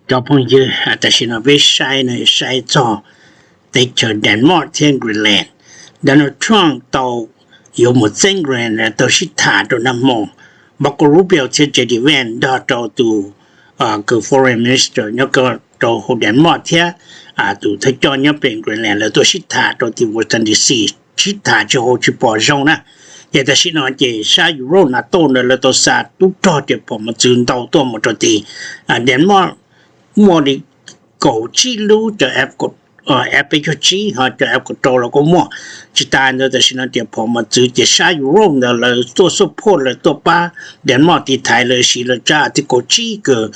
Cov phooj ywg, tam sim no peb saib no saib txog teb chaws Denmark thiab Greenland. Donald Trump tau yuav mus txeeb Greenland tau sib tham rau nag hmo. Marco Rubio thiab J D Vance nrog rau tus kws foreign minister nyob rau hauv Denmark thiab tus thawj coj nyob pem Greenland lawv tuaj sib tham rau tim Washington D C, sib tham tsis haum tsis pom zoo na. Ces tam sim no ces sab Europe NATO ntawd lawv tau xa tub rog riam phom mos txwv ntau tuaj mus rau tim Denmark, muaj li kaum tsib lub cov F peb caug tsib ho cov F kaum rau los kuj muaj. Tsis tas ntawd tam sim no riam phom mos txwv ces sab Europe ntawd lawv tuaj support lawv tuaj pab Denmark tiv thaiv lawv siv lawv tsab Article tsib kws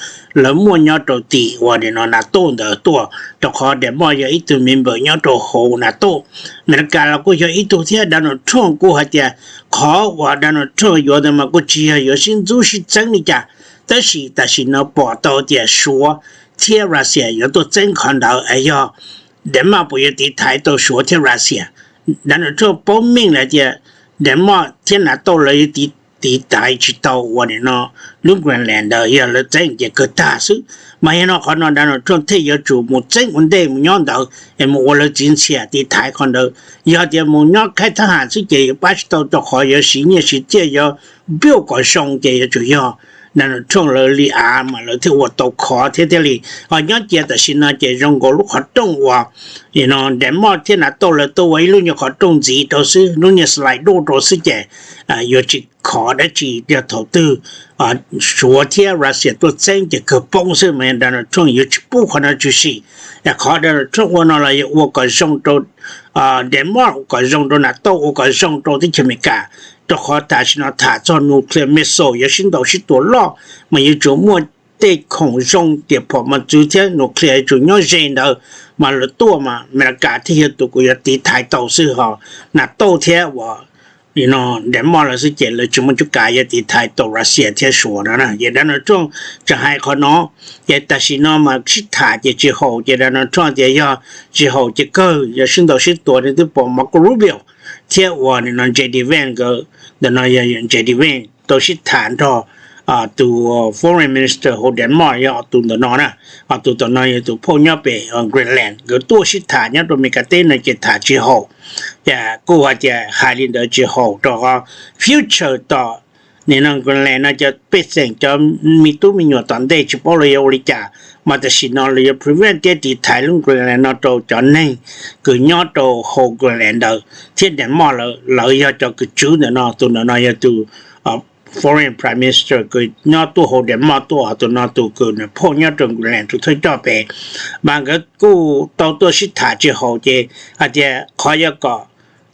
lawv muaj nyob rau tim uas nim no NATO ntawd tuaj, rau qhov Denmark yog ib tug member nyob rau hauv NATO. Amelikas los kuj yog ib tug thiab. Donald Trump kuj hais tias qhov uas Donald Trump yuav ntawd mas kuj tsis yog yuav sib ntxub sib txeeb li cas, tab sis tam sim no pom tau tias Suav thiab Russia yuav tuaj txeeb qhov ntawd es yog Denmark puas yuav tiv thaiv tau Suav thiab Russia. Donald Trump paub meej lawm tias Denmark thiab NATO lawv yuav tiv thaiv tsis tau uas nim no lub Greenland ntawd, yog lawv txeeb ces kawg tag xwb. Mas yog no qhov no Donald Trump thiaj yuav tsum mus txeeb ua ntej mus nyob ntawd es mus ua lawv txiv ntxhias tiv thaiv qhov ntawd. Yog tias mus nyob khaib thab ham xwb ces yuav pab tsis tau, rau qhov yuav siv nyiaj siv txiaj yuav build kom zoo ces yuav tsum yog Donald Trump lawv li av mas lawv thiaj ua tau khov thiab thiaj li. Ho nyob cia tam sim no ces zoo nkaus lub qhov rooj uas Denmark thiab NATO lawv tuaj ua ib lub nyuag qhov rooj ntxiv rau xwb, lub nyuag slide door rau xwb ces yuav tsis khov dab tsi, yog thaum twg Suav thiab Russia tuaj txeeb ces kawg poob xwb. Mas Donald Trump yuav tsis pub qhov no tshwm sim. Qhov Donald Trump ua no los yog ua kom zoo rau Denmark, ua kom zoo rau NATO, ua kom zoo rau teb chaws Amelikas, rau qhov tam sim no tham txog nuclear missile yuav sib ntaus sib tua loj, mas yuav tsum muaj tej khoom zoo riam phom mos txwv thiab nuclear yuav tsum nyob ze ntawd, mas lawv tuaj mas Amelikas thiaj yog tus kuj yuav tiv thaiv tau xwb. Ho NATO thiab uas Denmark lawv xwb ces lawv tsis muaj cuab kav yuav tiv thaiv tau Russia thiab Suav no. Ces Donald Trump tseem hais qhov no, ces tam sim no mas sib tham ces tsis haum, ces Donald Trump tias yog tsis haum ces kawg yuav sib ntaus sib tua. Nws twb pom Marco Rubio thiab uas nim no J D Vance nkawd, ntawm no yog J D Vance tau sib tham nrog tus foreign minister hauv Denmark, yog tus ntawm no na, tus ntawm no yog tus phauj nyob pem Greenland, nkawd tuaj sib tham nyob rau Amelikas teb no ces tham tsis haum. Ces kuj hais tias hais li ntawd tsis haum rau qhov future tom nim no Greenland no cov pej xeem cov me tub me nyuam tom ntej tsis paub lawv yuav ua li cas, mas tam sim no lawv yuav prevent thiab tiv thaiv lub Greenland no rau cov neeg kws nyob rau hauv Greenland ntawd thiab Denmark lawv, lawv yog cov kws tswv ntawm no. Tus ntawm no yog tus foreign prime minister kws nyob tuaj hauv Denmark tuaj, tus no tus kws nws phauj nyob rau Greenland tus thawj coj pem, mas nkawd kuj tau tuaj sib tham tsis haum ces hais tias qhov yuav kom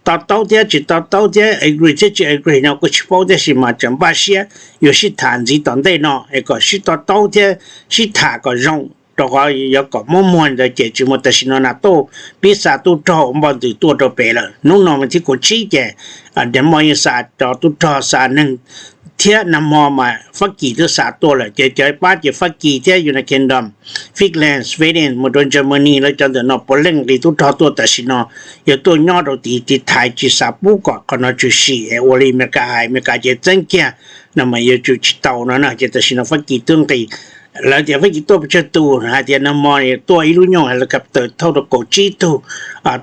to taub thiab tsis to taub thiab agree thiab tsis agree no kuj tsis paub, tab sis mas tseem npaj siab yuav sib tham ntxiv tom ntej no es kom sib to taub thiab sib tham kom zoo, rau qhov yuav kom muab muag ntawd ces tsis muaj. Tam sim no NATO pib xa tub rog ua npoj ntws tuaj rau pem lawm. Hnub no mas thib kaum tsib ces Denmark yeej xa cov tub rog xa neeg thiab nag hmo mas Fab Kis twb xa tuaj lawm. Ces cov pab ces Fab Kis thiab United Kingdom, Finland, Sweden mus rau Germany, lawv cov ntawm no puav leej nqis tub rog tuaj tam sim no yuav tuaj nyob rau tid tiv thaiv tsis xav pub kom qhov no tshwm sim es ua li Amelikas hais, Amelikas ces txeeb kiag no mas yuav tsum tsis tau no na. Ces tam sim no Fab Kis twb nqis, lawv tias Fab Kis tuaj pes tsawg tus, hais tias nag hmo tuaj ib lub nyuag helicopter thauj rau kaum tsib tug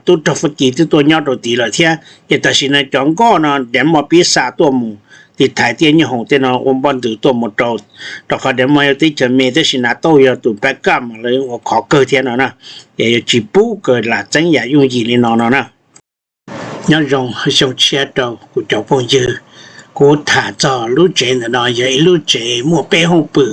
tub rog Fab Kis twb tuaj nyob rau tid lawm thiab. Ces tam sim no cov nkoj no Denmark pib xa tuaj mus tiv thaiv tiaj nyuj hoom tej no ua npoj ntws tuaj mus rau, rau qhov Denmark yog teb chaws me tab sis NATO yog tus back up mas lawv ua khov kawg thiab no na. Ces yuav tsis pub kawg lam txeeb yam yooj yim li no no na. Nyob zoo xyoo tshiab rau kuv cov phooj ywg. Kuv tham txog lub tsev ntawm no yog ib lub tsev muaj peb hoob pw,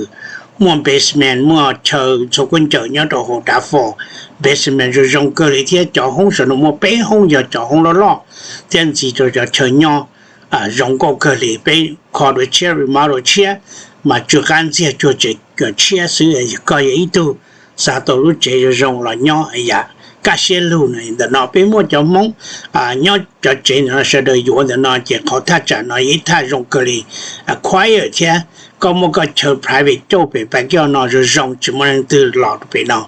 muaj basement, muaj chaw txhua khaub ncaws nyob rau hauv dav fo. Basement zoo zoo kawg li thiab cov hoob saum no muaj peb hoob yog cov hoob loj loj thiab ntxiv rau cov chaw nyob zoo nkauj kawg li. Peb kho dua tshiab, remodel tshiab, mas tsw qab ntxiag cuag tsev tshiab xwb. Koj yog ib tug xav tau lub tsev zoo zoo los nyob yam kaj siab lug no, ntawm no peb muaj cov Hmoob nyob cov tsev ntawm no sawv daws yuav ntawm no ces qhov thaj tsam no yog ib thaj zoo kawg li, quiet thiab. Koj muaj koj chaw private cauj pem pas coj no zoo zoo tsis muaj leej twg los rau pem no.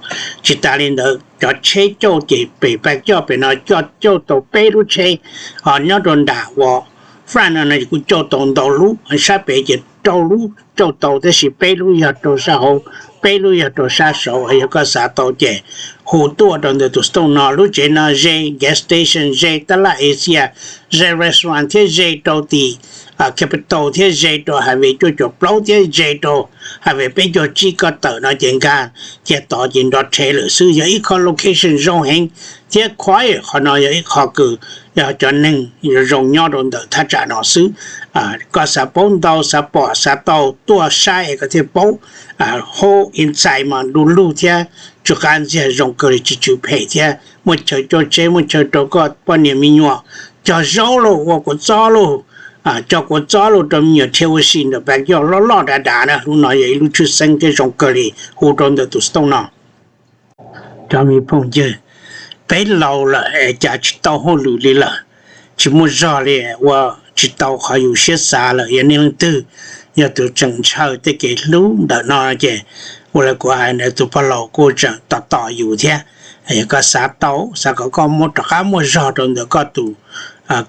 Tsis tas li ntawd cov tsheb cauj ces pem pas coj pem no coj cauj tau peb lub tsheb, ho nyob rau nram ua front no no kuj cauj tau ntau lub, sab pem ces rau lub cauj tau tab sis peb lub yog rau sab hauv Peb lub yog rau sab saud, yog koj xav tau ces hu tuaj rau ntawm tus xov tooj no. Lub tsev no ze gas station, ze tab laj Asia, ze restaurant thiab ze rau tim Capitol thiab ze rau highway cuaj caum plaub thiab ze rau highway peb caug tsib. Koj tawm no ces nkag kiag tod ces nrov rhe lawm xwb. Yog ib qho location zoo heev thiab quiet. Qhov no yog ib qho kws yog cov neeg zoo nyob rau ntawm thaj tsam no xwb. Koj xav paub ntau, xav pom, xav tau, tuaj saib es koj thiaj paub. Hauv inside mas du lug thiab tsw qab ntxiag, zoo kawg li, tsis tsw phem thiab muaj chaw coj tsheb, muaj chaw rau koj poj niam me nyuam cog zaub lauj, ua kua txob lauj, cog kua txob lauj, rau me nyuam dhia ua si ntawm backyard loj loj dav dav na. Lub no yog ib lub tshwj xeeb thiab zoo kawg li, hu rau ntawm tus xov tooj no. Cov me phooj ywg, peb laus lawm es cas tsis tau hauj lwm li lawm, tsis muaj zog li, ua tsis tau qhov yus siab xav lawm. Yog nej leej twg yog tus tseem ntshaw tej kev hlub ntawm no ces ua li kuv hais ntawd, tus pog laus kuj tseem tos tos yus thiab. Yog koj xav tau, xav kom koj muaj rov qab muaj zog rau ntawm koj tus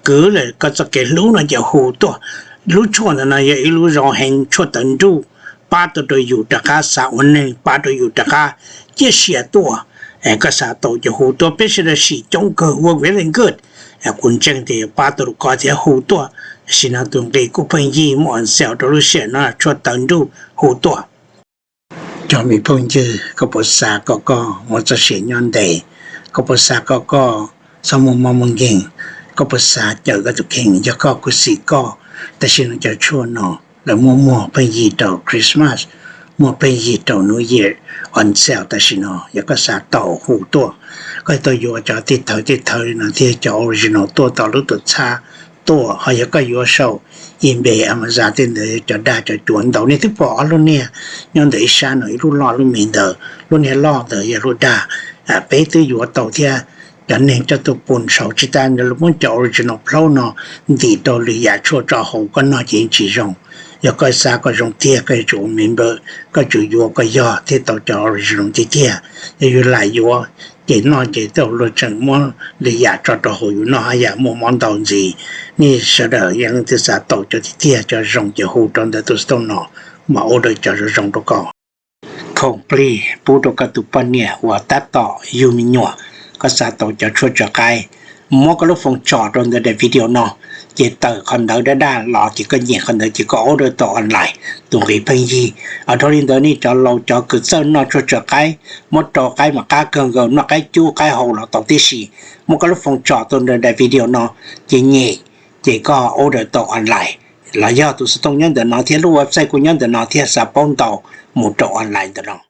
kwv lawm koj txoj kev hlub no ces hu tuaj. Lub tshuaj ntawm no yog ib lub zoo heev, tshuaj tawv nruj, pab tau rau yus rov qab xav ua neeg, pab rau yus rov qab ciaj sia tuaj. Koj xav tau ces hu tuaj, peb sawv daws sim coob kawg, ua really good. Kuv ntseeg tias yuav pab tau rau koj thiab, hu tuaj. Tam sim no tus nqi kuj pheej yig, muaj on sale rau lub sij hawm no, tshuaj tawv nruj, hu tuaj. Cov me phooj ywg, koj puas xav kom koj muaj txoj sia nyob ntev? Koj puas xav kom koj txhob muaj mob muaj nkeeg? Koj puas xav cawm koj tus kheej? Yog koj kuj xim koj. Tam sim no cov tshuaj no lawv muaj muag pheej yig rau Christmas, muaj pheej yig rau New Year, on sale tam sim no. Yog koj xav tau, hu tuaj. Koj tau yuav cov tej thawv tej thawv li no thiab, cov original tuaj, tau lub tuam txhab tuaj. Ho yog koj yuav saum eBay, Amazon tej ntawd, cov dag cov cuav ntau. Nej twb pom ob lub niag nyob ntawm ib sab no, ib lub loj lub me ntawd. Lub niag loj ntawd yog lub dag, peb twb yuav tau thiab. Cov neeg coj tuaj pun saud, tsis tas ntawd lawv muab cov original plaub no ntim rau lwm yam tshuaj tso hauv, koj noj ces yeej tsis zoo. Yog koj xav kom zoo tiag, koj yuav tsum ua member, koj tsum yuav kom yog thiaj tau cov original tiag tiag. Yog yus lam yuav ces noj ces tej luag tseem muab lwm yam tso rau hauv yus noj, haj yam muaj mob ntau ntxiv. Nej sawv daws yog leej twg xav tau cov tiag tiag, cov zoo ces hu rau ntawm tus xov tooj no, mam order cov zoo zoo rau koj. Khoom plig pub rau koj tus poj niam uas tab tom yug me nyuam. Koj xav tau cov tshuaj tso qaib, muab koj lub foos tsom rau ntawm daim video no, ces tawm qhov ntawv daj daj los ces koj nyem qhov ntawd ces koj order tau online, tus nqi pheej yig. Dhau li ntawd nej cov laus cov kws txawj noj tshuaj tso qaib, muab rau qaib mas qab kawg nkaus, noj qaib cub qaib hau los tau tib si. Muab koj lub foos tsom rau ntawm daim video no, ces nyem, ces koj order tau online. Los yog tus xov tooj nyob ntawm no thiab, lub website kuj nyob ntawm no thiab, xav paub ntau mus rau online ntawm no.